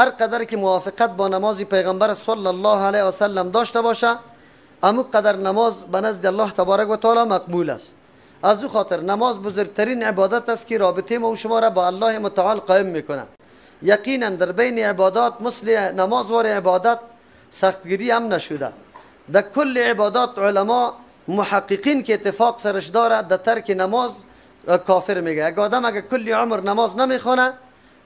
هر قدر که موافقت با نماز پیغمبر صلی الله علیه و سلم داشته باشه، امو قدر نماز به نزد الله تبارک و تعالی مقبول است. از او خاطر نماز بزرگترین عبادت است که رابطه ما و شما را با الله متعال قائم میکنه. یقینا در بین عبادات مثل نماز وار عبادت سختگیری هم نشده. در کل عبادات علما محققین که اتفاق سرش داره در ترک نماز کافر میگه. اگه آدم اگه کلی عمر نماز نمیخونه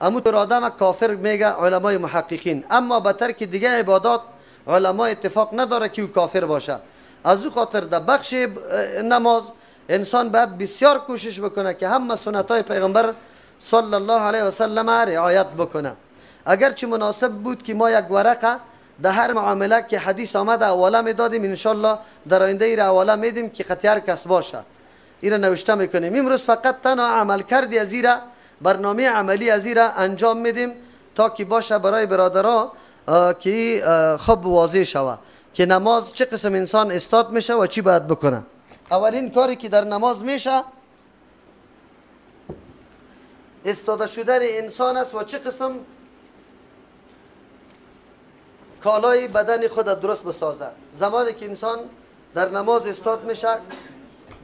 امو تر آدم کافر میگه علمای محققین. اما به ترک دیگه عبادات علما اتفاق نداره که او کافر باشه. از او خاطر در بخش نماز انسان باید بسیار کوشش بکنه که همه سنت های پیغمبر صلی الله علیه و سلم رعایت بکنه. اگرچه مناسب بود که ما یک ورقه در هر معامله که حدیث آمده حواله میدادیم، انشالله در آینده ای را حواله میدیم که خطی کس باشه، ایرا نوشته میکنیم. امروز فقط تنها عمل کردی از ایرا، برنامه عملی از ایرا انجام میدیم تا که باشه برای برادرها که خب واضح شوه که نماز چه قسم انسان استاد میشه و چی باید بکنه. اولین کاری که در نماز میشه استاده شدن انسان است و چه قسم کالای بدن خود درست بسازه. زمانی که انسان در نماز استاد میشه،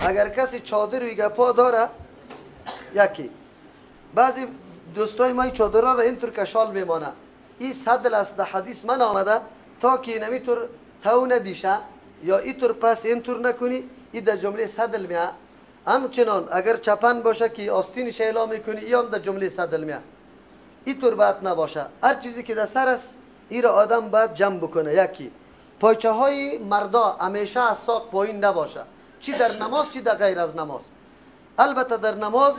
اگر کسی چادر و گپا داره، یکی بعضی دوستای ما چادرها را اینطور کشال میمانه، این سدل است. در حدیث من آمده تا که نمیطور تو ندیشه یا اینطور پس اینطور نکنی، این در جمله سدل میه. همچنان اگر چپن باشه که آستینش اعلام میکنی، این هم در جمله سدل میه. اینطور باید نباشه. هر چیزی که در سر است این را آدم باید جمع بکنه. یکی پایچه های مردا همیشه از ساق پایین نباشه، چی در نماز چی در غیر از نماز. البته در نماز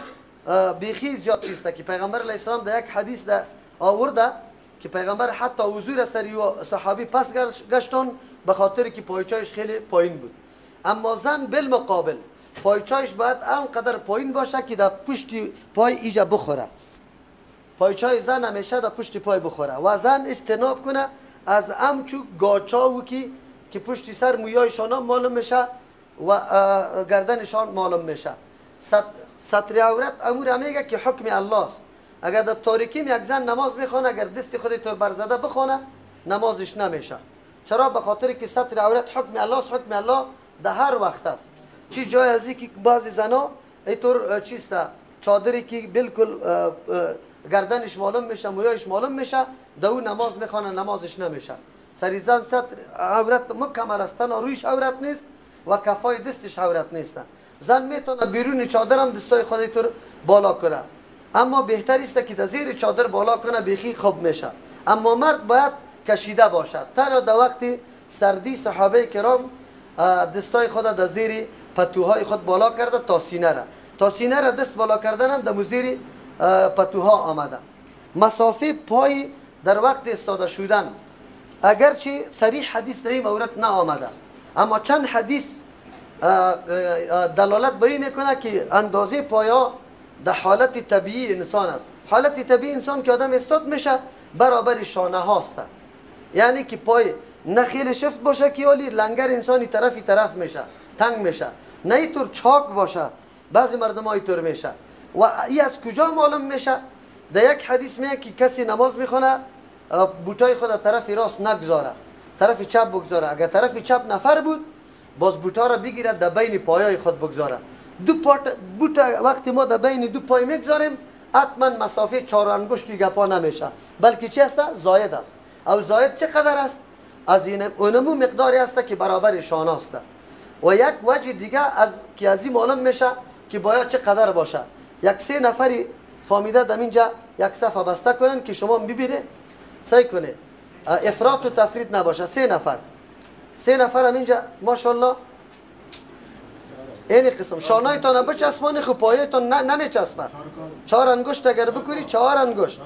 بیخی زیاد چیسته که پیغمبر علیه السلام در یک حدیث در آورده که پیغمبر حتی حضور سری و صحابی پس گشتان به خاطر که پایچایش خیلی پایین بود. اما زن بالمقابل پایچایش باید انقدر پایین باشه که در پشت پای ایجا بخوره. پایچای زن همیشه در پشت پای بخوره و زن اجتناب کنه از امچو گاچاو که پشت سر مویایشان معلوم میشه و گردنشان معلوم میشه. ستر عورت امور میگه که حکم الله است. اگر در تاریکی یک زن نماز میخوانه، اگر دست خود تو برزده بخوانه نمازش نمیشه. چرا؟ به خاطر که ستر عورت حکم الله است. حکم الله در هر وقت است. چی جای ازی که بعضی زنا اینطور چیسته چادری که بالکل گردنش معلوم میشه، مویایش معلوم میشه، در او نماز میخوانه نمازش نمیشه. سری زن ستر عورت مکمل است، تنها رویش عورت نیست و کفای دستش عورت نیست. زن میتونه بیرون چادر هم دستای خود اینطور بالا کنه، اما بهتر است که در زیر چادر بالا کنه، بیخی خوب میشه. اما مرد باید کشیده باشد. تنها در وقت سردی صحابه کرام دستای خود در زیر پتوهای خود بالا کرده تا سینه را، تا سینه را دست بالا کردن هم در زیر پتوها آمده. مسافه پای در وقت استاده شدن اگرچه صریح حدیث در این مورد نه آمده، اما چند حدیث دلالت به این میکنه که اندازه پایا در حالت طبیعی انسان است. حالت طبیعی انسان که آدم استاد میشه برابر شانه هاست، یعنی که پای نه خیلی شفت باشه که ولی لنگر انسانی طرفی طرف میشه تنگ میشه، نه اینطور چاک باشه، بعضی مردم ها اینطور میشه. و ای از کجا معلوم میشه؟ در یک حدیث میگه که کسی نماز میخونه بوتای خود طرف راست نگذاره، طرف چپ بگذاره. اگر طرف چپ نفر بود باز بوتا را بگیرد در بین پایای خود بگذاره. دو پات بوتا وقتی ما در بین دو پای میگذاریم حتما مسافه چهار انگشت گپا نمیشه، بلکه چی است؟ زاید است. او زاید چقدر است؟ از این اونمو مقداری است که برابر شانه است. و یک وجه دیگه از که از این معلوم میشه که باید چقدر باشه. یک سه نفری فامیده در اینجا یک صفحه بسته کنن که شما ببینه، سعی کنه افراط و تفرید نباشه. سه نفر، سه نفر هم اینجا ماشاءالله این قسم شانایتان بچسبانی، خب پایتان نمیچسبه. چهار انگشت اگر بکنی، چهار انگشت.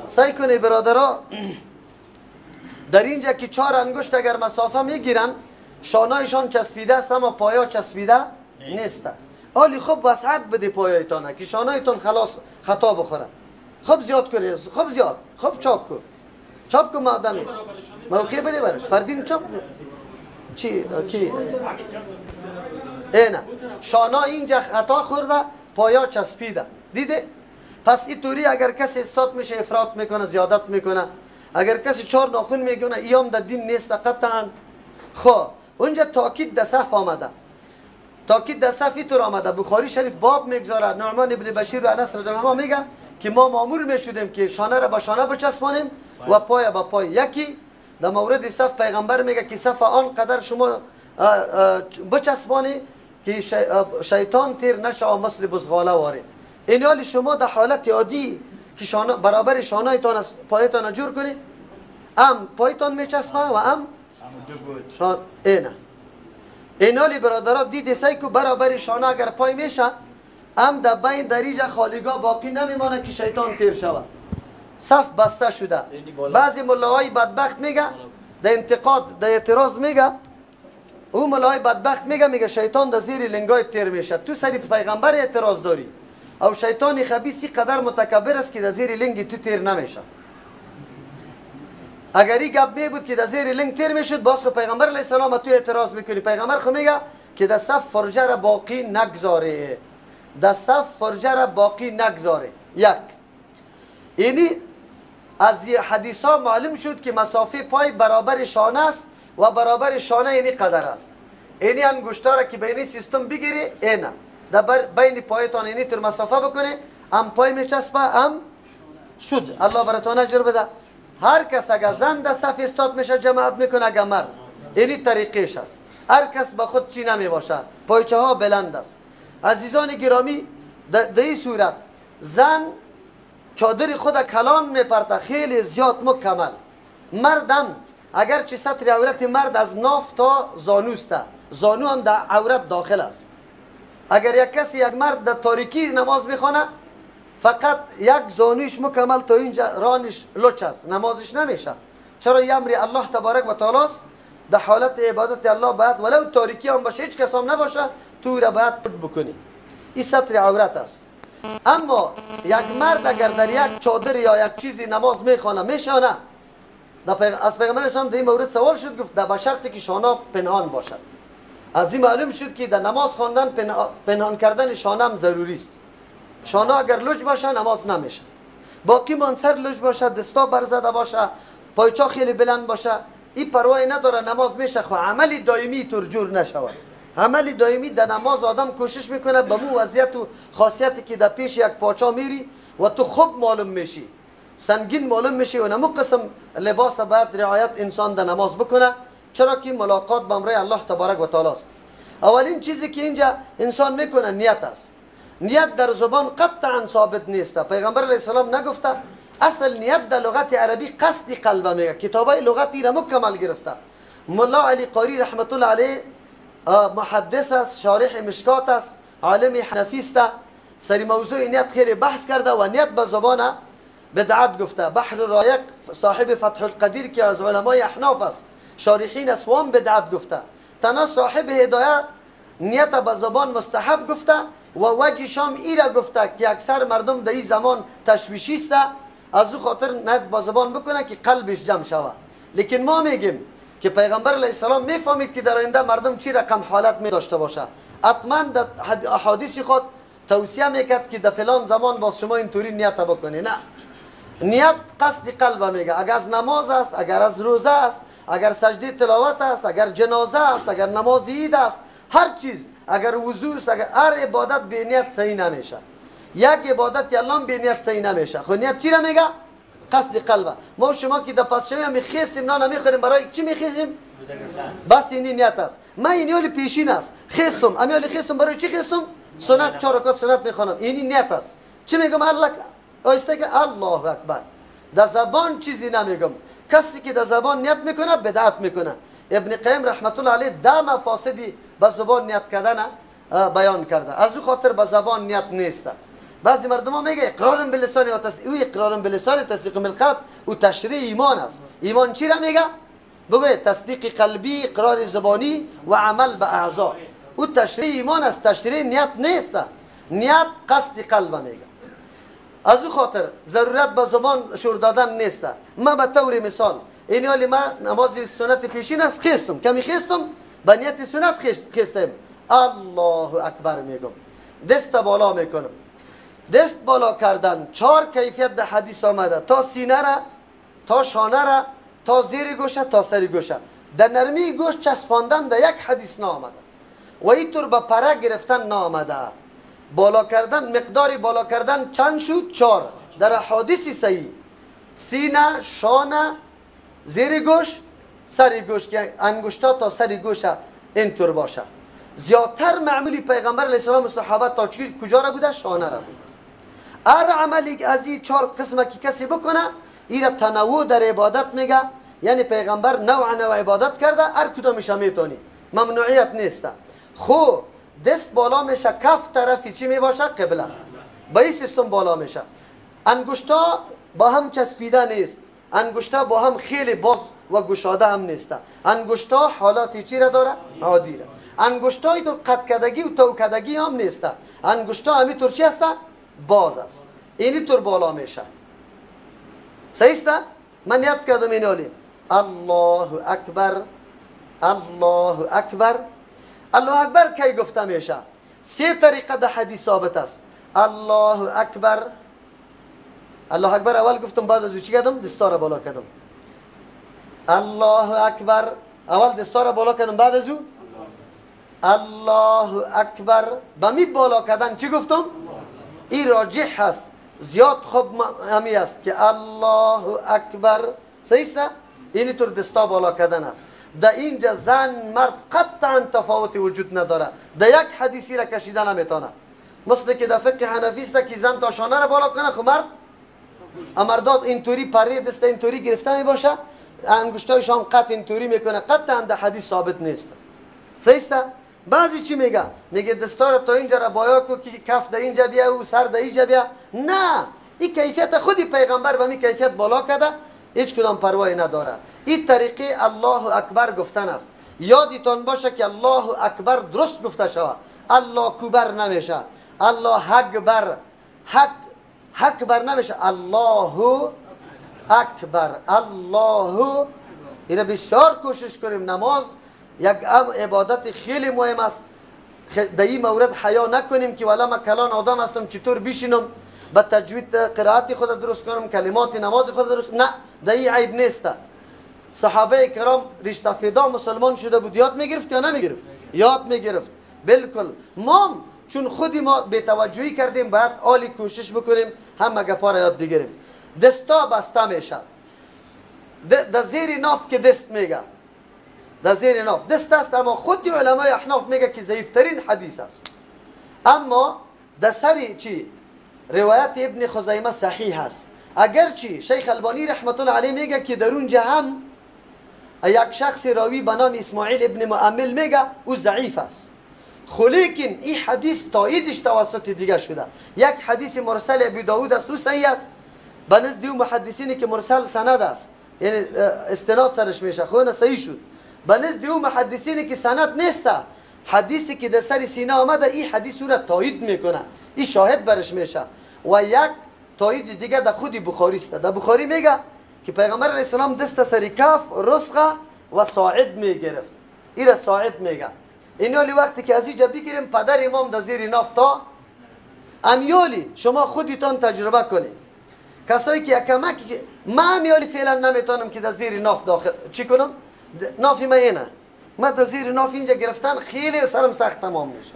سعی کنی برادرها در اینجا که چهار انگشت اگر مسافه میگیرن شانایشان چسبیده است اما پایا چسبیده نیست. حالی خب وسعت بده پایایتان که شانایتان خلاص خطا بخوره. خب زیاد کنی، خب زیاد، خب چاپ کن، چاپ کن مادمی موقع بده برش فردین چاپ چی کی اینه شانا اینجا خطا خورده، پایا چسبیده. دیده؟ پس این طوری اگر کسی استاد میشه افراط میکنه، زیادت میکنه. اگر کسی 4 ناخن میکنه ایام در دین نیست قطعا. خب اونجا تاکید در صف آمده، تاکید در صف اینطور آمده. بخاری شریف باب میگذاره، نعمان ابن بشیر و انس رضی الله عنه میگه که ما مامور میشدیم که شانه را به شانه بچسبانیم و پای به پای. یکی در مورد صف پیغمبر میگه که صف آنقدر شما بچسبانی که شیطان تیر نشه و مثل بزغاله واره. این حال شما در حالت عادی که شانه برابر شانه‌تان از پایتان جور کنی، ام پایتان میچسبه و ام شان اینه. این حال برادرها دید سعی کو برابر شانه اگر پای میشه، ام در بین دریجه خالیگاه باقی نمیمانه که شیطان تیر شود. صف بسته شده. بعضی ملاهای بدبخت میگه در انتقاد در اعتراض میگه، او ملاهای بدبخت میگه، میگه شیطان در زیر لنگای تیر میشه. تو سری پیغمبر اعتراض داری، او شیطان خبیثی قدر متکبر است که در زیر لنگ تو تیر نمیشه. اگر این گپ می بود که در زیر لنگ تیر میشد، باز خو پیغمبر علیه السلام تو اعتراض میکنی. پیغمبر خو میگه که در صف فرجه را باقی نگذاره، در صف فرجه را باقی نگذاره. یک اینی از حدیث ها معلوم شد که مسافه پای برابر شانه است و برابر شانه اینی قدر است. اینی انگشتا را که به اینی سیستم بگیری، اینه در بین پایتان اینی تر مسافه بکنه، ام پای میچسبه ام شد. الله براتون اجر بده. هر کس اگر زن در صف استاد میشه جماعت میکنه، اگر مرد اینی طریقش است. هر کس به خود چی نمی باشه، پایچه ها بلند است. عزیزان گرامی، در این صورت زن چادر خود کلان میپرته خیلی زیاد مکمل. مردم اگرچه ستر عورت مرد از ناف تا زانوسته، زانو هم در عورت داخل است. اگر یک کسی یک مرد در تاریکی نماز میخوانه، فقط یک زانوش مکمل تا اینجا رانش لچ است، نمازش نمیشه. چرا؟ یه امر الله تبارک و تعالی است. در حالت عبادت الله باید ولو تاریکی هم باشه، هیچ کس هم نباشه، تو را باید پت بکنی. این ستر عورت است. اما یک مرد اگر در یک چادر یا یک چیزی نماز میخوانه میشه نه؟ از پیغمبر اسلام در این مورد سوال شد، گفت در شرطی که شانه پنهان باشد. از این معلوم شد که در نماز خواندن پنهان کردن شانه هم ضروری است. شانه اگر لج باشه نماز نمیشه. باقی مان سر لج باشه، دستا برزده باشه، پایچا خیلی بلند باشه، این پروای نداره نماز میشه. خو عمل دائمی تور جور نشود. عمل دائمی در نماز آدم کوشش میکنه به مو وضعیت و خاصیتی که در پیش یک پاچا میری و تو خوب معلوم میشی، سنگین معلوم میشی و نمو قسم لباس باید رعایت انسان در نماز بکنه، چرا که ملاقات با امرای الله تبارک و تعالی است. اولین چیزی که اینجا انسان میکنه نیت است. نیت در زبان قطعا ثابت نیست. پیغمبر علیه السلام نگفته. اصل نیت در لغت عربی قصد قلب میگه. کتابای لغتی را مکمل گرفته. ملا علی قاری رحمت الله علیه محدث است، شارح مشکات است، عالم حنفی است. سری موضوع نیت خیلی بحث کرده و نیت به زبان بدعت گفته. بحر رایق صاحب فتح القدیر که از علمای احناف است، شارحین اسوام بدعت گفته. تنها صاحب هدایت نیت به زبان مستحب گفته و وجه شام ای را گفته که اکثر مردم در این زمان تشویشی است، از او خاطر نیت با زبان بکنه که قلبش جمع شود. لیکن ما میگیم که پیغمبر علیه السلام میفهمید که در آینده مردم چی رقم حالت می داشته باشه. حتما در احادیث خود توصیه میکرد که در فلان زمان باز شما اینطوری نیت بکنی. نه، نیت قصد قلب میگه. اگر از نماز است، اگر از روزه است، اگر سجده تلاوت است، اگر جنازه است، اگر نماز عید است، هر چیز، اگر وضو است، اگر هر عبادت به نیت صحیح نمیشه. یک عبادت الله به نیت صحیح نمیشه. خو نیت چی را میگه؟ قصد قلب. ما شما که در پس شوی میخیستیم نان میخوریم، برای چی میخیزیم؟ بس این نیت است. من این یالی پیشین است، خیستم، امیالی خیستم، برای چی خیستم؟ سنت، 4 رکعت سنت میخوانم. این نیت است. چی میگم؟ الله آیسته که الله اکبر. در زبان چیزی نمیگم. کسی که در زبان نیت میکنه بدعت میکنه. ابن قیم رحمت الله علیه 10 مفاسدی به زبان نیت کردن بیان کرده. از او خاطر به زبان نیت نیست. بعضی مردم ها میگه اقرار باللسان و تصدیق، او اقرار باللسان تصدیق بالقلب او تشریع ایمان است. ایمان چی را میگه؟ بگه تصدیق قلبی، اقرار زبانی و عمل به اعضا. او تشریع ایمان است، تشریع نیت نیست. نیت قصد قلب میگه. از او خاطر ضرورت به زبان شور دادن نیست. ما به طور مثال این حالی ما نماز سنت پیشین است، خیستم، کمی خیستم، به نیت سنت خیستم، الله اکبر میگم. دست بالا میکنم. دست بالا کردن چهار کیفیت در حدیث آمده، تا سینه را، تا شانه را، تا زیر گوشه، تا سر گوشه. در نرمی گوش چسباندن در یک حدیث نامده و اینطور به پره گرفتن نامده. بالا کردن، مقدار بالا کردن چند شد؟ چهار. در حدیث صحیح سینه، شانه، زیر گوش، سر گوش که انگشتا تا سر گوش اینطور باشه. زیادتر معمولی پیغمبر علیه السلام و صحابه تا کجا را بوده؟ شانه را بوده. هر عملی از این چهار قسمه که کسی بکنه ایره تنوع در عبادت میگه، یعنی پیغمبر نوع نوع عبادت کرده، هر کدامش میتونی، ممنوعیت نیست. خو دست بالا میشه، کف طرفی چی میباشه؟ قبله. با این سیستم بالا میشه. انگشتا با هم چسبیده نیست، انگشتا با هم خیلی باز و گشاده هم نیست. انگشتا حالات چی را داره؟ عادی را. انگشتای تو قد کدگی و تو کدگی هم نیست. انگشتا همینطور چی هست؟ باز است. اینی طور بالا میشه. صحیح است؟ من یاد کردم اینالی. الله اکبر، الله اکبر. الله اکبر کی گفته میشه؟ سه طریقه در حدیث ثابت است. الله اکبر، الله اکبر اول گفتم، بعد از چی کردم؟ دستار بالا کردم. الله اکبر اول دستار بالا کردم، بعد از او الله اکبر. با می بالا کردن چی گفتم؟ این راجح هست، زیاد خوب همی است که الله اکبر. صحیح است؟ اینی طور دستا بالا کردن است. در اینجا زن مرد قطعا تفاوتی وجود نداره، در یک حدیثی را کشیده نمیتونه. مثل که در فقه حنفی است که زن تا شانه را بالا کنه، خب مرد مرداد اینطوری پره دست اینطوری گرفته میباشه، انگشتایش هم قط اینطوری میکنه، قطعا در حدیث ثابت نیست. صحیح است؟ بعضی چی میگه؟ میگه دستار تا اینجا را بایا کو که کف در اینجا بیا و سر در اینجا بیا. نه، این کیفیت خودی پیغمبر به می کیفیت بالا کرده، هیچ کدام پروای نداره. این طریقه الله اکبر گفتن است. یادتان باشه که الله اکبر درست گفته شود، الله کبر نمیشه، الله اکبر، حق حق بر نمیشه، الله اکبر، الله. اینو بسیار کوشش کنیم. نماز یک عبادت خیلی مهم است. در این مورد حیا نکنیم که والا من کلان آدم هستم چطور بشینم با تجوید قرائت خود درست کنم، کلمات نماز خود درست. نه، در این عیب نیست. صحابه کرام ریش سفیدا مسلمان شده بود، یاد میگرفت یا نمیگرفت؟ یاد میگرفت بالکل. ما چون خودی ما بی توجهی کردیم، باید عالی کوشش بکنیم هم گپا را یاد بگیریم. دستا بسته میشه، در زیر ناف که دست میگه، در زیر ناف دست است، اما خود علمای احناف میگه که ضعیفترین حدیث است. اما در سر چی روایت ابن خزیمه صحیح است. اگرچه شیخ البانی رحمت الله علیه میگه که در اونجا هم یک شخص راوی به نام اسماعیل ابن مؤمل میگه او ضعیف است، خو لیکن این حدیث تاییدش توسط دیگه شده. یک حدیث مرسل ابی داود است، او صحیح است. به نزد او محدثینی که مرسل سند است، یعنی استناد سرش میشه، خو صحیح شد. به نزد او محدثینی که سند نیست، حدیثی که در سر سینه آمده این حدیث او را تایید میکنه، این شاهد برش میشه. و یک تایید دیگه در خود بخاری است. در بخاری میگه که پیغمبر علیه السلام دست سر کف، رسغه و ساعد میگرفت. این را ساعد میگه. اینالی وقتی که از اینجا بگیریم پدر امام در زیر ناف تا امیالی شما خودتان تجربه کنید. کسایی که کمک من امیالی فعلا نمیتونم که در زیر ناف داخل چی کنم، نافی من اینه، من در زیر ناف اینجا گرفتن خیلی سرم سخت تمام میشه.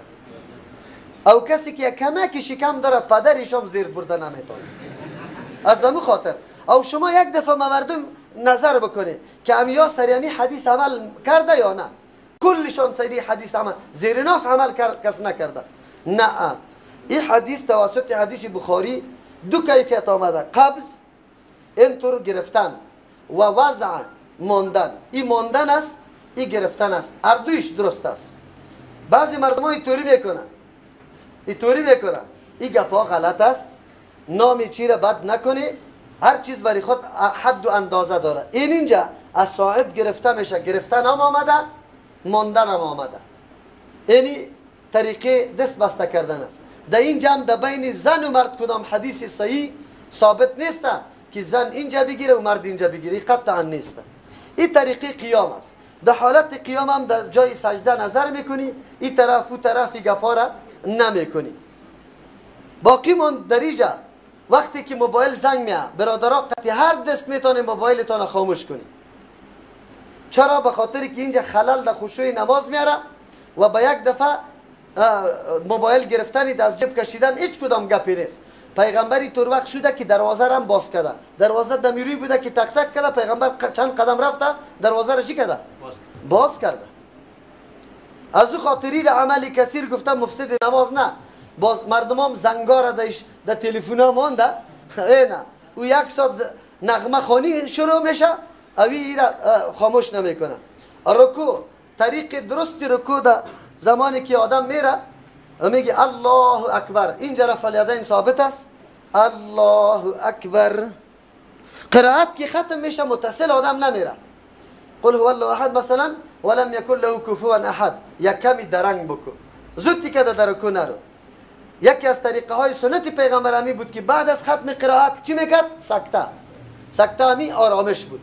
او کسی که کمک شکم داره پدرش هم زیر برده نمیتونه. از همون خاطر او شما یک دفعه مردم نظر بکنید که امیا سریمی حدیث عمل کرده یا نه. کلشان سری حدیث عمل زیر ناف عمل کس نکرده. نه، این حدیث توسط حدیث بخاری دو کیفیت آمده: قبض اینطور گرفتن و وضع ماندن. این ماندن است، این گرفتن است، هر دویش درست است. بعضی مردم ها اینطوری میکنن، اینطوری میکنن، این گپا غلط است. نام چی را بد نکنی، هر چیز برای خود حد و اندازه داره. این اینجا از ساعد گرفته میشه، گرفتن هم آمده، ماندن هم آمده. اینی طریقه دست بسته کردن است. در اینجا هم در بین زن و مرد کدام حدیث صحیح ثابت نیست که زن اینجا بگیره و مرد اینجا بگیره، قطعا نیست. این طریقه قیام است. در حالت قیام هم در جای سجده نظر میکنی، این طرف و طرف گپا را نمیکنی. باقی من در اینجا وقتی که موبایل زنگ میاد، برادرها قطعی هر دست میتونه موبایلتان خاموش کنی. چرا؟ به خاطر که اینجا خلل در خشوع نماز میاره و به یک دفعه موبایل گرفتن از جیب کشیدن هیچ کدام گپی نیست. پیغمبری طور وقت شده که دروازه را هم باز کرده، دروازه دمیروی بوده که تک تک کرده، پیغمبر چند قدم رفته دروازه را چی کرده؟ باز کرده. از او خاطری را عمل کثیر گفته مفسد نماز نه. باز مردمام زنگار دایش در تلفن ها مانده، نه او یک ساعت نغمه خوانی شروع میشه، اوی را خاموش نمیکنه. رکوع، طریق درست رکوع در زمانی که آدم میره میگه الله اکبر، اینجا رفع الیدین ثابت است، الله اکبر. قرائت که ختم میشه متصل آدم نمیره، قل هو الله احد مثلا ولم یکن له کفوا احد، یک کمی درنگ بکن، زود که در رکوع نرو. یکی از طریقه های سنت پیغمبر امی بود که بعد از ختم قرائت چی میکرد؟ سکته، سکته امی آرامش بود،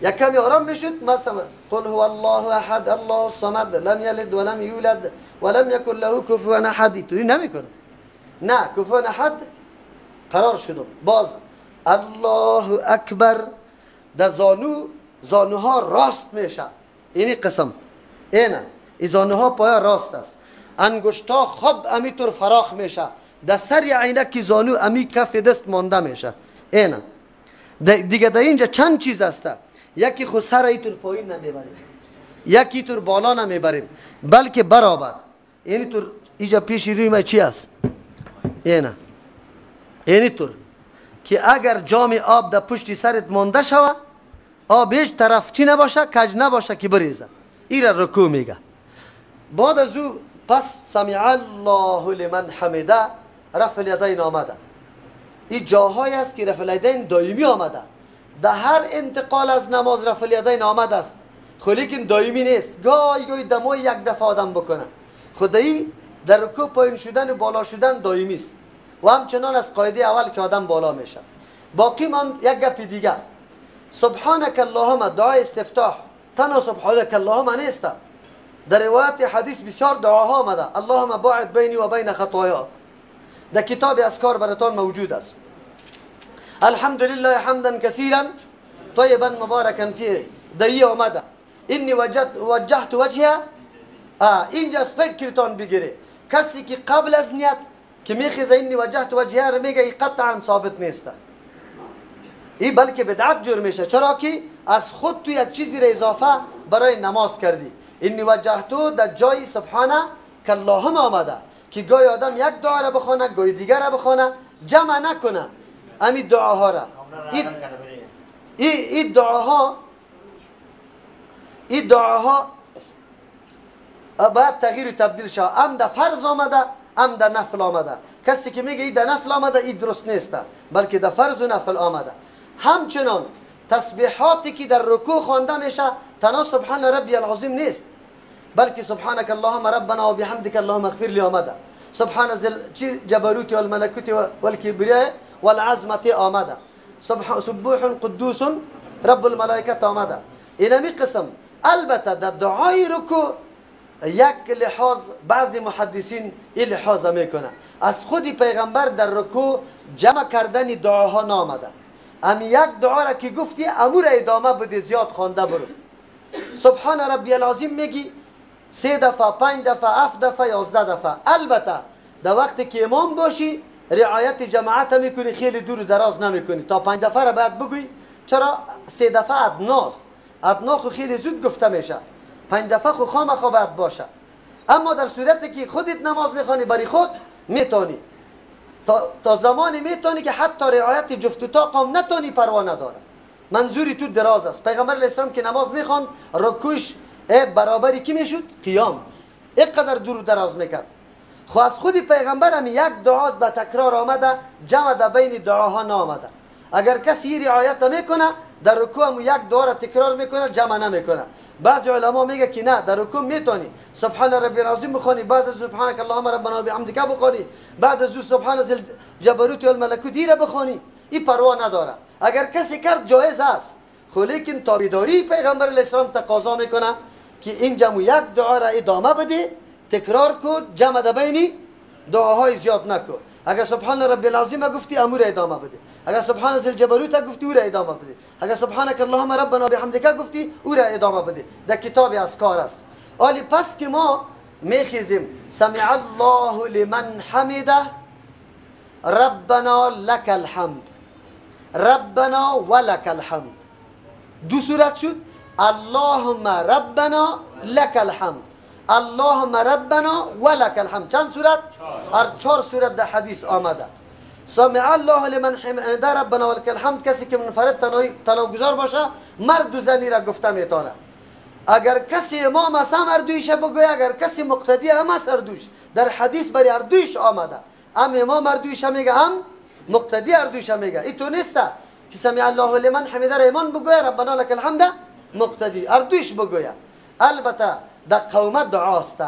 یک کمی آرام میشد. مثلا قل هو الله احد الله الصمد لم یلد ولم یولد ولم یکن له کفوا احد، توی نمیکنه، نه کفوا احد قرار شدم. باز الله اکبر، در زانو، زانوها راست میشه، اینی قسم اینه، این زانوها پایا راست است، انگشتا خوب امی طور فراخ میشه، در سر عینک زانو امی کف دست مانده میشه. اینه دیگه در اینجا چند چیز است. یکی خود سر ایتور پایین نمیبریم، یکی طور بالا نمیبریم، بلکه برابر. یعنی طور اینجا پیش روی ما چی است؟ اینه، یعنی طور که اگر جام آب در پشت سرت مانده شوه، آب هیچ طرف چی نباشه، کج نباشه که بریزه، ایره رکوع میگه. بعد از او پس سمع الله لمن حمده، رفع الیدین آمده. این جاهایی است که رفع الیدین دائمی آمده، در هر انتقال از نماز رفع الیدین آمده است، خو لیکن دائمی نیست. گاهی گاهی دمای یک دفعه آدم بکنه، خدایی در رکوع پایین شدن و بالا شدن دائمی است و همچنان از قاعده اول که آدم بالا میشه. باقی من یک گپ دیگه، سبحانك اللهم دعای استفتاح تنها سبحانك اللهم نیست. در روایت حدیث بسیار دعاها آمده، اللهم باعد بینی و بین خطایا، در کتاب اذکار براتان موجود است. الحمد لله حمدا کثیرا طیبا مبارکا فیه، دایی آمده. انی وجهت وجهه، اینجا فکرتان بگیره کسی که قبل از نیت که میخیزه انی وجهت وجهه رو میگه، قطعا ثابت نیست، ای بلکه بدعت جور میشه. چرا که از خود تو یک چیزی را اضافه برای نماز کردی. انی وجهتو در جای سبحانه که اللهم آمده که گاهی آدم یک دعا را بخونه، گاهی دیگر را بخونه، جمع نکنه امی دعاها را. ای دعاها، ای دعاها باید تغییر و تبدیل شود، ام در فرض آمده ام در نفل آمده. کسی که میگه ای در نفل آمده ای درست نیست، بلکه در فرض و نفل آمده. همچنان تسبیحاتی که در رکوع خوانده میشه تنها سبحان ربی العظیم نیست، بلکه سبحانك اللهم ربنا و بحمدك اللهم اغفر لی آمده، سبحان ذل جبروت والملکوت والکبریاء والعظمت آمده، سبوح قدوس رب الملائکت آمده. اینمی قسم. البته در دعای رکوع یک لحاظ بعضی محدثین این لحاظ میکنه، از خود پیغمبر در رکوع جمع کردن دعاها نامده، ام یک دعا را که گفتی امور ادامه بده، زیاد خوانده برو. سبحان ربی العظیم میگی 3 دفعه، 5 دفعه، 7 دفعه، 11 دفعه. البته در وقتی که امام باشی رعایت جماعت میکنی، خیلی دور و دراز نمیکنی، تا 5 دفعه را باید بگویی. چرا 3 دفعه ادناست، ادنا خو خیلی زود گفته میشه، 5 دفعه خو خامخا باید باشه. اما در صورتی که خودت نماز میخوانی برای خود میتونی تا زمانی میتونی که حتی رعایت جفت و طاق هم نتونی، پروا نداره، منظوری تو دراز است. پیغمبر علیه السلام که نماز میخوان رکوعش برابری کی میشد؟ قیام، اینقدر دور و دراز میکرد. خو از خود پیغمبر هم یک دعا به تکرار آمده، جمع در بین دعاها نامده. اگر کسی رعایت میکنه در رکوع هم یک دعا را تکرار میکنه، جمع نمیکنه. بعضی علما میگه که نه، در رکوع میتونی سبحان ربی العظیم بخونی، بعد از سبحانك اللهم ربنا وبحمدک بخونی، بعد از سبحان ذی الجبروت والملکوت را بخونی، این پروا نداره. اگر کسی کرد جایز است، خو لیکن تابعداری پیغمبر علیه السلام تقاضا میکنه که این جمع یک دعا را ادامه بده، تکرار کو، جمع در بینی دعاهای زیاد نکن. اگر سبحان ربی العظیم گفتی امور ادامه بده، اگر سبحان ذی الجبروت گفتی او را ادامه بده، اگر سبحانك اللهم ربنا بحمدک گفتی او را ادامه بده. در کتاب اذکار است. آلی پس که ما میخیزیم سمع الله لمن حمده ربنا لك الحمد، ربنا ولك الحمد، دو صورت شد. اللهم ربنا لك الحمد، اللهم ربنا ولك الحمد. چند صورت؟ هر چهار صورت در حدیث آمده. سمع الله لمن حمده ربنا ولك الحمد، کسی که منفرد تنها باشه مرد و زنی را گفته میتونه. اگر کسی امام است هم اردویش بگوی، اگر کسی مقتدی هم است اردویش. در حدیث برای اردویش آمده، هم امام اردویش میگه هم مقتدی اردویش میگه. این تو نیست که سمع الله لمن حمده را امام بگوی ربنا لك الحمد مقتدی اردویش بگوی. البته در قومت دعاست.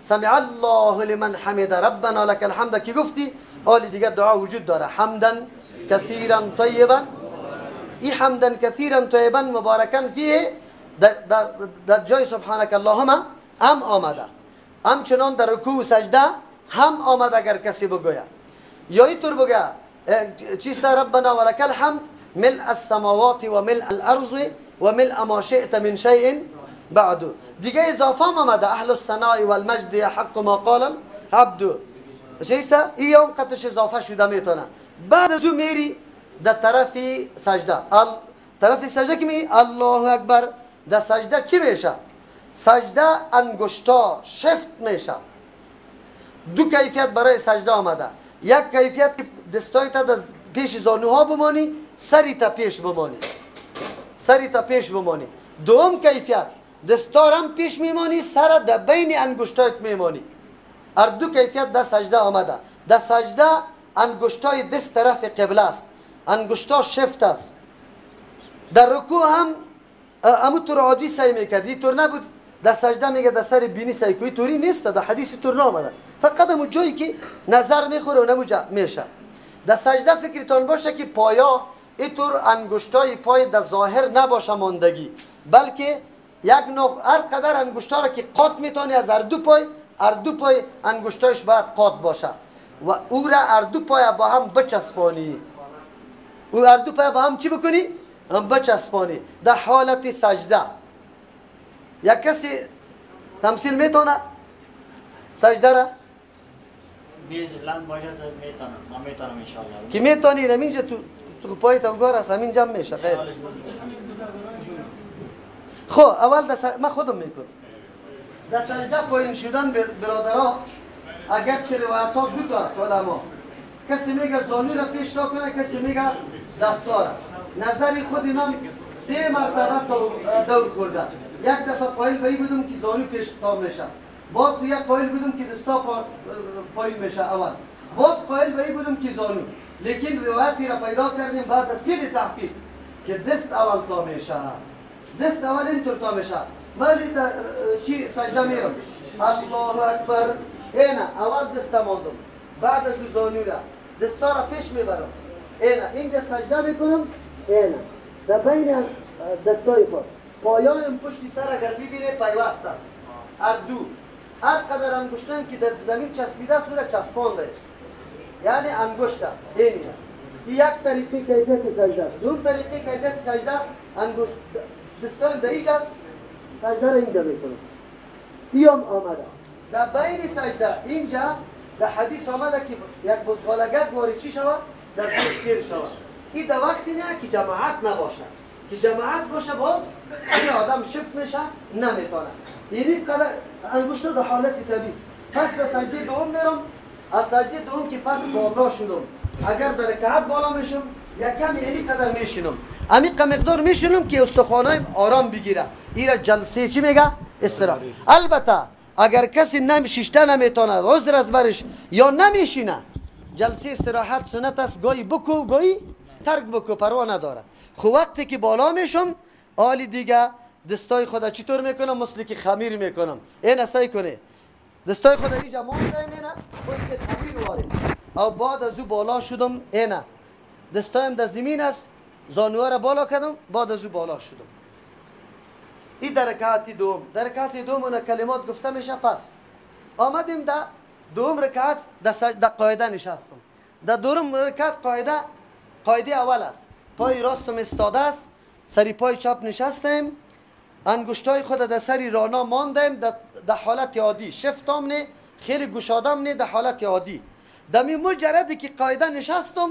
سمع الله لمن حمده ربنا لك الحمد که گفتی آلی دیگه دعا وجود داره. حمدا کثیرا طیبا، ای حمدا کثیرا طیبا مبارکا فیه در جای سبحانك اللهم هم آمده، همچنان در رکوع و سجده هم آمده اگر کسی بگوید. یا اینطور بگه چیست؟ ربنا ولك الحمد ملء السماوات و ملء الارض و ملء ما شئت من شیء بعد. دیگه اضافه هم آمده اهل الثناء والمجد حق ما قال العبد. چیست؟ این هم قطش اضافه شده میتونه. بعد از او میری در طرف سجده، طرف سجده که می الله اکبر، در سجده چی میشه؟ سجده انگشتا شفت میشه. دو کیفیت برای سجده آمده. یک کیفیت دستای تا پیش زانوها بمانی، سری تا پیش بمانی، سری تا پیش بمانی. دوم کیفیت دستارم پیش میمانی، سر در بین انگشتایت میمانی. هر دو کیفیت در سجده آمده. در سجده انگشتای دست طرف قبله است، انگشتا شفت است. در رکوع هم امو طور عادی سعی میکرد، طور نبود. در سجده میگه در سر بینی سعی کوی، طوری نیست، در حدیث طور نامده. فقط امو جایی که نظر میخوره و نمو میشه. در سجده فکرتان باشه که پایا اینطور انگشتای پای در ظاهر نباشه ماندگی، بلکه یک نوع هر قدر انگشتا را که قات میتونی از هر دو پای، هر دو پای انگشتایش باید قات باشه و او را هر دو پای با هم بچسبانی. او هر دو پای با هم چی بکنی؟ هم بچسبانی در حالت سجده. یک کسی تمثیل میتونه سجده را؟ میز لند باشه میتونم، من میتونم انشالله. که میتونی همینجا تو پای توگار است، همین جمع میشه خیر. خب اول من خودم میکنم. در سجده پایین شدن برادرها، اگر چه روایت ها دو تا است علما، کسی میگه زانو را پیش کنه، کسی میگه دستا را. نظر خود من سه مرتبه دور خورده. یک دفعه قائل به این بودم که زانو پیش تا میشه، باز دیگه قائل بودم که دستا پایین میشه اول، باز قائل به این بودم که زانو. لیکن روایتی را پیدا کردیم بعد از خیلی تحقیق که دست اول تا میشه، دست اول اینطور تا میشه. من چی سجده میرم الله اکبر، اینه اول دست ماندم، بعد از زانو را دستا را پیش میبرم، اینه اینجا سجده میکنم، اینه در بین دستای خود پایان پشتی سر اگر ببینه پیوست است. هر دو هر قدر انگشتان که در زمین چسبیده است او را چسبانده، یعنی انگشت اینه. یک طریقه کیفیت سجده است. دوم طریقه کیفیت سجده انگشت دستان در اینجا است، سجده را اینجا میکنم. ایام آمده در بین سجده اینجا در حدیث آمده که یک بزغالگک وارد چی شود؟ در زیر تیر شود. این در وقتی نه که جماعت نباشه، که جماعت باشه باز این آدم شفت میشه نمیتونه. یعنی قدر انگشت در حالت طبیعی. پس در سجده دوم میرم، از سجده دوم که پس بالا شدم، اگر در رکعت بالا میشم یک کمی یعنی قدر میشینم، امی مقدار میشینم که استخوانای آرام بگیره. ایرا جلسه چی میگه؟ استراحت. البته اگر کسی نمیشیشته نمیتونه، عذر از برش یا نمیشینه، جلسه استراحت سنت است، گاهی بکو گاهی ترک بکو، پروا نداره. خب وقتی که بالا میشم آلی دیگه دستای خدا چطور میکنم؟ مثل که خمیر میکنم. این سعی کنه دستای خدا اینجا مانده اینه مثل خمیر واره. او بعد از او بالا شدم، اینه دستایم در زمین است، زانوها را بالا کردم، بعد از او بالا شدم. این در رکعت دوم، در رکعت دوم اون کلمات گفته میشه. پس آمدیم در دوم رکعت در قاعده نشستم. در دورم رکعت قاعده اول است. پای راستم استاده است، سری پای چپ نشستیم، انگشتای خود در سری رانا ماندیم در حالت عادی، شفتم نه، خیلی گشادم نه، در حالت عادی. دمی مجردی که قاعده نشستم،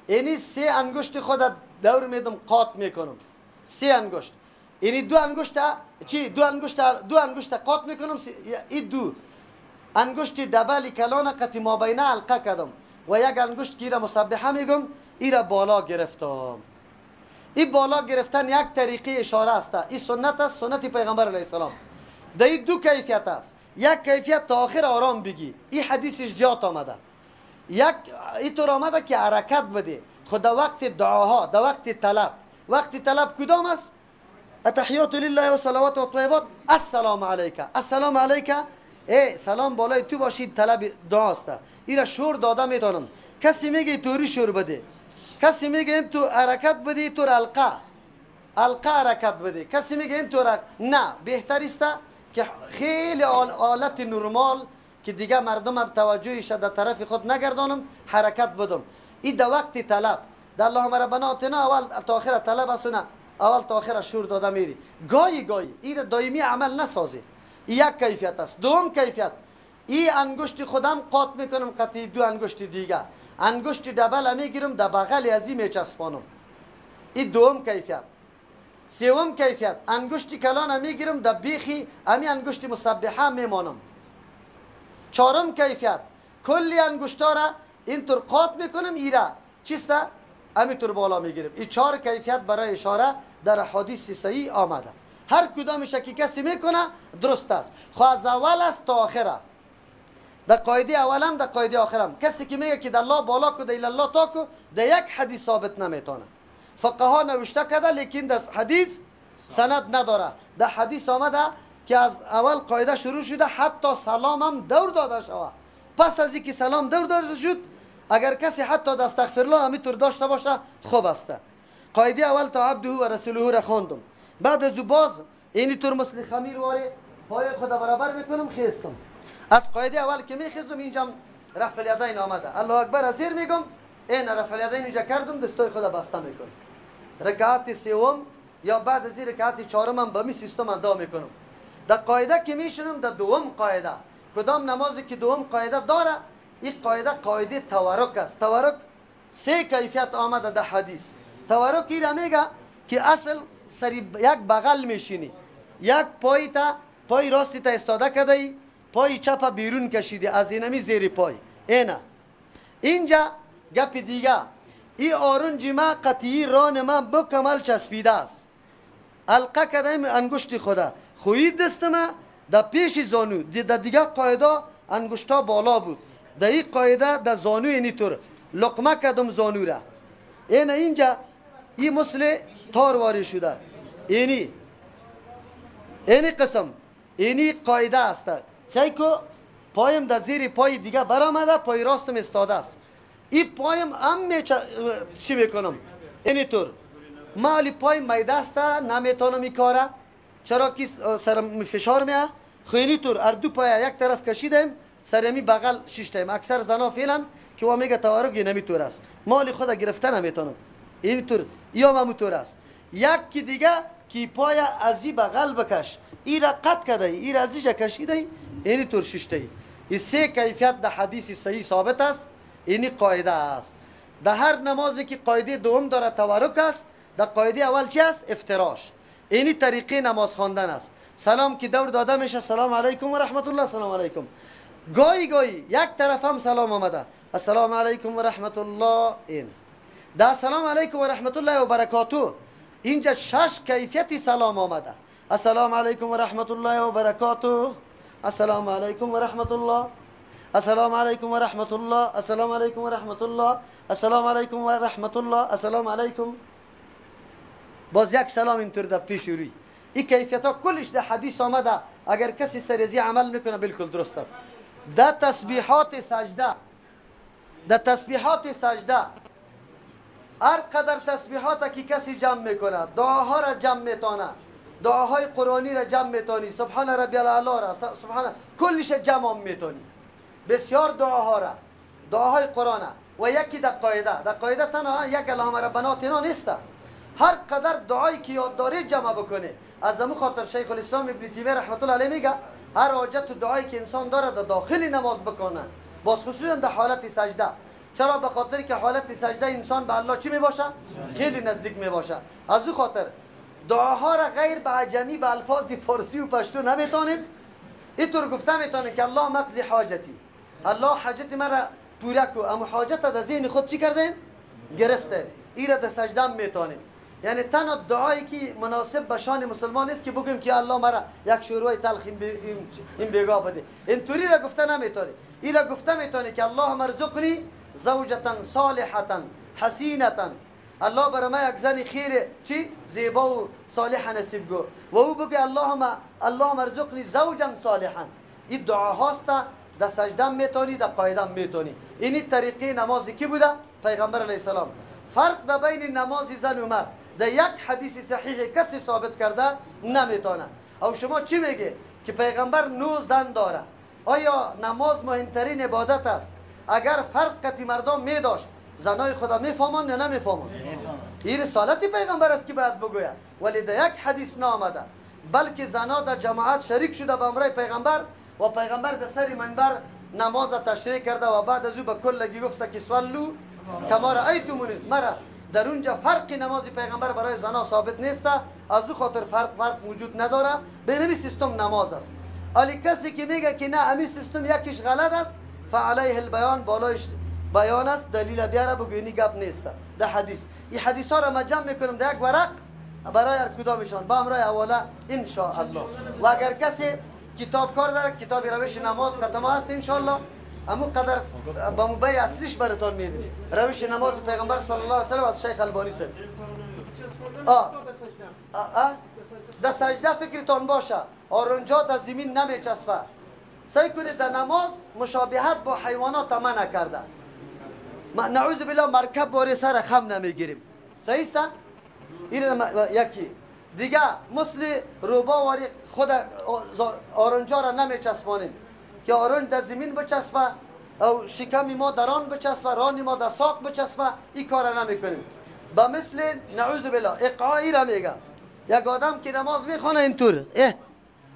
اینی سه انگشت خود دور میدم قات میکنم. سه انگشت، اینی دو انگشت چی؟ دو انگشت قات میکنم. این دو انگشت دبل کلان قطی مابینه حلقه کردم و یک انگشت که ایره مسبحه میگم، ایره بالا گرفتم. این بالا گرفتن یک طریقه اشاره است. این سنت است، سنت پیغمبر علیه السلام. در این دو کیفیت است. یک کیفیت تا آخر آرام بگی، این حدیثش زیاد آمده. یک اینطور آمده که حرکت بده خود در وقت دعاها، در وقت طلب. وقت طلب کدام است؟ التحیات لله و صلوات و طیبات، السلام علیک، السلام علیک، ای سلام بالای تو باشید، طلب دعا است. ایرا شور داده میتونم. کسی میگه توری شور بده، کسی میگه این تو حرکت بده، تو حلقه حرکت بده، کسی میگه این تو نه، بهتر است که خیلی آلت نرمال که دیگه مردم هم توجهش در طرف خود نگردانم حرکت بدم. این در وقت طلب در اللهم ربنا آتنا اول تا آخر طلب است، نه اول تا آخر شور داده میری. گاهی گاهی این دائمی عمل نسازی. یک کیفیت است. دوم کیفیت، این انگشت خودم قات میکنم قطعی دو انگشت دیگه، انگشت دبل میگیرم در بغل از این میچسبانم. این دوم کیفیت. سوم کیفیت، انگشت کلان میگیرم در بیخی امی انگشت مسبحه میمانم. چهارم کیفیت، کلی انگشتا را اینطور قات میکنم، ایره چیسته امی طور بالا میگیرم. این چهار کیفیت برای اشاره در حدیث صحیح آمده. هر کدامش که کسی میکنه درست است. خو از اول است تا آخره، در قاعده اولم در قاعده آخرم. کسی که میگه که در الله بالا کو، در الله تا کو، در یک حدیث ثابت نمیتونه. فقها نوشته کرده لیکن در حدیث سند نداره. در حدیث آمده که از اول قاعده شروع شده حتی سلام هم دور داده شود. پس از اینکه سلام دور داده شد، اگر کسی حتی در استغفر الله همینطور داشته باشه خوب است. قاعده اول تا عبده و رسوله را خواندم. بعد از او باز اینطور مثل خمیر واری پای خود برابر میکنم خیستم. از قاعده اول که میخیزم اینجا رفع الیدین آمده، الله اکبر از زیر میگم، این رفع الیدین اینجا کردم، دستای خود بسته میکنم. رکعت سوم یا بعد از این رکعت چهارم هم به می سیستم ادا میکنم. در قاعده که میشنم در دوم قاعده، کدام نمازی که دوم قاعده داره، این قاعده قاعده تورک است. تورک سه کیفیت آمده در حدیث. تورک این میگه که اصل سری یک بغل میشینی، یک پای تا پای راستی تا استاده کرده ای، پای چپ بیرون کشیدی از اینمی زیر پای اینا. اینجا گپ دیگه، ای آرنج ما قطعی ران ما بکمل چسبیده است. القه کردیم انگشت خدا خویی دست ما در پیش زانو، در دیگه قاعده انگشتا بالا بود، در این قاعده در زانو اینطور لقمه کردم زانو را. این اینجا این مثل تار واری شده. اینی اینی قسم اینی قاعده است. چای کو پایم در زیر پای دیگه برآمده، پای راستم استاده است. این پایم هم چی میکنم اینطور. ما علی پای میده است نمیتونم این کاره، چرا که سرم فشار میاد. خو اینطور هر دو پای یک طرف کشیدیم، سرمی بغل شیشتیم. اکثر زنا فعلا که وا میگه تورک نمیتور است، مال خود گرفته نمیتونم اینطور یا مموتور است. یک کی دیگه کی پای ازی بغل بکش، ای را قط کرده، ای را ازی جا کشیده، اینطور شیشته. این سه کیفیت در حدیث صحیح ثابت است. اینی قاعده است. در هر نمازی که قاعده دوم داره تورک است، در قاعده اول چی است؟ افتراش. اینی طریقه نماز خواندن است. سلام که دور داده میشه، سلام علیکم و رحمت الله، سلام علیکم. گاهی گاهی یک طرف هم سلام آمده، السلام علیکم و رحمت الله. این در سلام علیکم و رحمت الله و برکاته اینجا شش کیفیت سلام آمده. السلام علیکم و رحمت الله و برکاته، السلام علیکم و رحمت الله، السلام علیکم و رحمت الله، السلام علیکم و رحمت الله، السلام علیکم و رحمت الله، السلام علیکم. باز یک سلام اینطور در پیش روی. این کیفیت ها کلش در حدیث آمده. اگر کسی سریزی عمل میکنه بالکل درست است. در تسبیحات سجده، در تسبیحات سجده هر قدر تسبیحات که کسی جمع میکنه، دعاها را جمع میتونه، دعاهای قرآنی را جمع میتونی، سبحان ربی الاعلی را، سبحان کلش جمع میتونی، بسیار دعاها را، دعاهای قرآن. و یکی در قاعده. در قاعده تنها یک اللهم ربنا آتنا نیست، هر قدر دعایی که یاد داری جمع بکنه. از همون خاطر شیخ الاسلام ابن تیمیه رحمت الله علیه میگه هر حاجت و دعایی که انسان داره در داخل نماز بکنه، باز خصوصا در حالت سجده. چرا؟ به خاطر که حالت سجده انسان به الله چی میباشه؟ خیلی نزدیک میباشه. از او خاطر دعاها را غیر به عجمی به الفاظ فارسی و پشتو نمیتونیم اینطور گفته میتونیم که الله مقضی حاجتی، الله حاجت مرا پوره کو، اما حاجت در ذهن خود چی کردیم؟ گرفتیم. این را در سجده میتونیم. یعنی تنها دعایی که مناسب به شان مسلمان نیست که بگیم که الله مرا یک شوروی تلخ این بیگاه بده، اینطوری را گفته نمیتونی. این را گفته میتونی که الله مرزقنی زوجة صالحة حسینة، الله برای ما یک زن خیر چی؟ زیبا و صالح نصیب گو. و او بگه اللهم ارزقنی زوجا صالحا. این دعا هاست در سجده میتونی، در قاعده میتونی. اینی طریقه نماز کی بوده؟ پیغمبر علیه السلام. فرق در بین نماز زن و مرد در یک حدیث صحیح کسی ثابت کرده نمیتونه. او شما چی میگه که پیغمبر 9 زن داره؟ آیا نماز مهمترین عبادت است؟ اگر فرق قطی مردم میداشت زنای خدا میفهمان یا نمیفهمان؟ این رسالت پیغمبر است که باید بگوید، ولی در یک حدیث نامده، بلکه زنا در جماعت شریک شده به امرای پیغمبر و پیغمبر در سر منبر نماز تشریح کرده و بعد از او به کلگی گفته که صلوا کما رأیتمونی. مرا در اونجا فرق نماز پیغمبر برای زنا ثابت نیست، از او خاطر فرق وجود نداره. به نمی سیستم نماز است. ولی کسی که میگه که نه امی سیستم یکیش غلط است، فعلیه البیان، بالایش بیان است، دلیل بیاره بگو اینی گپ نیست در حدیث. این حدیث ها را ما جمع میکنم در یک ورق برای هر کدامشان با امرای حواله ان شاء الله. و اگر کسی کتاب کار داره، کتاب روش نماز قدمه است ان شاء الله، امو قدر با موبای اصلیش براتون میدیم. روش نماز پیغمبر صلی الله علیه و سلم از شیخ البانی صاحب. در سجده فکرتان باشه، آرنجا در زمین نمیچسبه. سعی کنید در نماز مشابهت با حیوانات منع کرده. نعوذ بالله مرکب باره سر خم نمیگیریم. صحیح است؟ این یکی دیگه مثل روبا واری خود آرنجا را نمیچسبانیم که آرنج در زمین بچسبه او شکم ما در آن بچسبه، ران ما در ساق بچسبه، این کار را نمیکنیم. با مثل نعوذ بالله اقعایی را میگه یک آدم که نماز میخوانه اینطور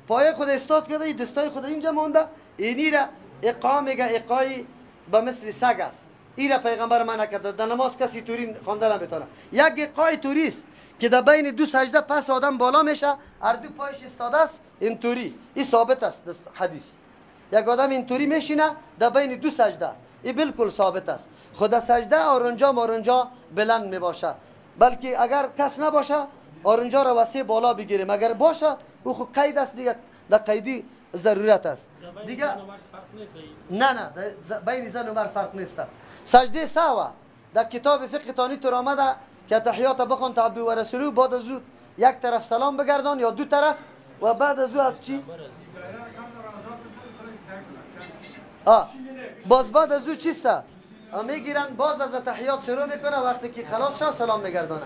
پای خود استاد کرده، دستای خود اینجا مونده، اینی را اقعا میگه، اقعایی با مثل سگ است. این را پیغمبر منع کرده. در نماز کسی توری خوانده نمیتونه. یک اقعای توریست که در بین دو سجده پس آدم بالا میشه، هر دو پایش استاده است اینطوری، این ثابت است حدیث. یک آدم اینطوری میشینه در بین دو سجده، این بالکل ثابت است. خود سجده آرنجا مارنجا بلند میباشه، بلکه اگر کس نباشه آرنجا را وسیع بالا بگیریم، اگر باشه او خود قید است دیگه، در قیدی ضرورت است دیگه. نه نه، بین زن و مرد فرق نیست. سجده سهو در کتاب فقه تانی تر آمده که تحیات بخوان تا عبد و رسولو، بعد از او یک طرف سلام بگردان یا دو طرف، و بعد از او از چی؟ باز بعد از او چیست؟ میگیرن باز از تحیات شروع میکنه، وقتی که خلاص شد سلام میگردانه.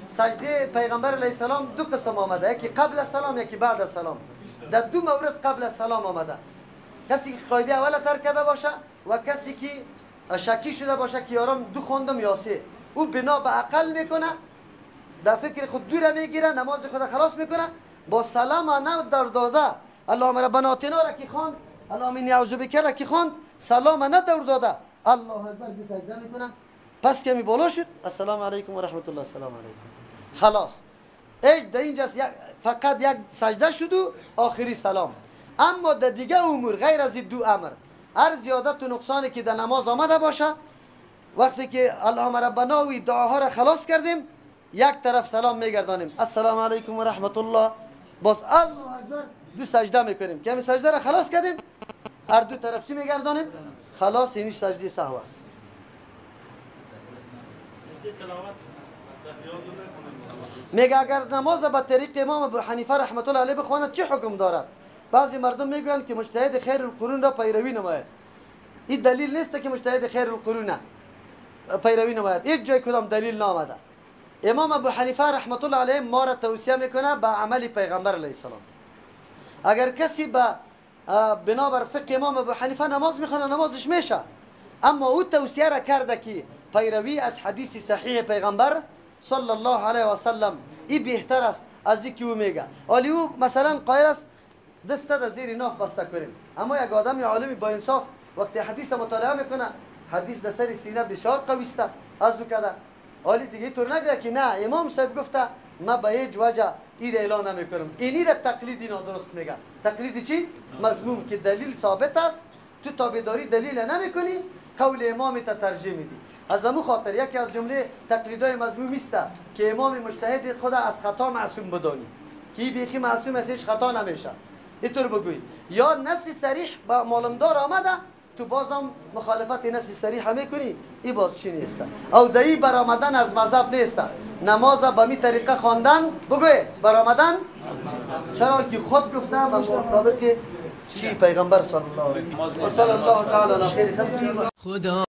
سجده پیغمبر علیه السلام دو قسم آمده، یکی قبل از سلام یکی بعد از سلام. در دو مورد قبل از سلام آمده، کسی که قاعده اول ترک کرده باشه و کسی که شکی شده باشه که یارم دو خوندم یا سه، او بنا به عقل میکنه، در فکر خود دور میگیره، نماز خود خلاص میکنه، با سلام نه در داده اللهم ربنا آتنا را که خواند، اللهم انی اعوذ بک را که خواند، سلام نه دور داده، الله اکبر به سجده میکنه. پس کمی بالا شد، السلام علیکم و رحمت الله، السلام علیکم، خلاص. ای در اینجا فقط یک سجده شد و آخری سلام. اما در دیگه امور غیر از این دو امر، هر زیادت و نقصانی که در نماز آمده باشه، وقتی که اللهم ربنا و دعاها را خلاص کردیم، یک طرف سلام میگردانیم، السلام علیکم و رحمت الله، باز الله اکبر دو سجده میکنیم که همین سجده را خلاص کردیم، هر دو طرف چی میگردانیم؟ خلاص. اینی سجده سهو است. میگه اگر نماز به طریق امام ابو حنیفه رحمت الله علیه بخواند چه حکم دارد؟ بعضی مردم میگویند که مجتهد خیر القرون را پیروی نماید. این دلیل نیست که مجتهد خیر القرون پیروی نماید، هیچ جای کدام دلیل نامده. امام ابو حنیفه رحمت الله علیه ما را توصیه میکنه به عمل پیغمبر علیه السلام. اگر کسی به بنابر فقه امام ابو حنیفه نماز میخونه نمازش میشه، اما او توصیه را کرده که پیروی از حدیث صحیح پیغمبر صلی الله علیه و سلم ای بهتر است از اینکه او میگه. حالی او مثلا قائل است دست در زیر ناف بسته کنیم، اما یک آدم عالمی با انصاف وقتی حدیث مطالعه میکنه، حدیث در سر سینه بسیار قوی است از او کده. حالی دیگه طور نگه که نه امام صاحب گفته ما به هیچ وجه این اعلان نمیکنم. اینی را تقلیدی نادرست میگه. تقلیدی چی؟ مذموم، که دلیل ثابت است تو تابعداری دلیل نمیکنی، قول امام تا ترجیح میدی. از امو خاطر یکی از جمله تقلیدای مذموم است که امام مجتهد خود از خطا معصوم بدانی که بیخی معصوم است، هیچ خطا نمیشه. اینطور بگویی یا نص صریح با معلومدار آمده تو بازم مخالفت نص صریح میکنی، ای باز چی نیست؟ او دایی برآمدن از مذهب نیست. نماز به می طریقه خواندن بگوی برآمدن، چرا که خود گفته و مطابق چی پیغمبر صلی الله علیه و صلی الله تعالی علی خیر خلقه. خدا.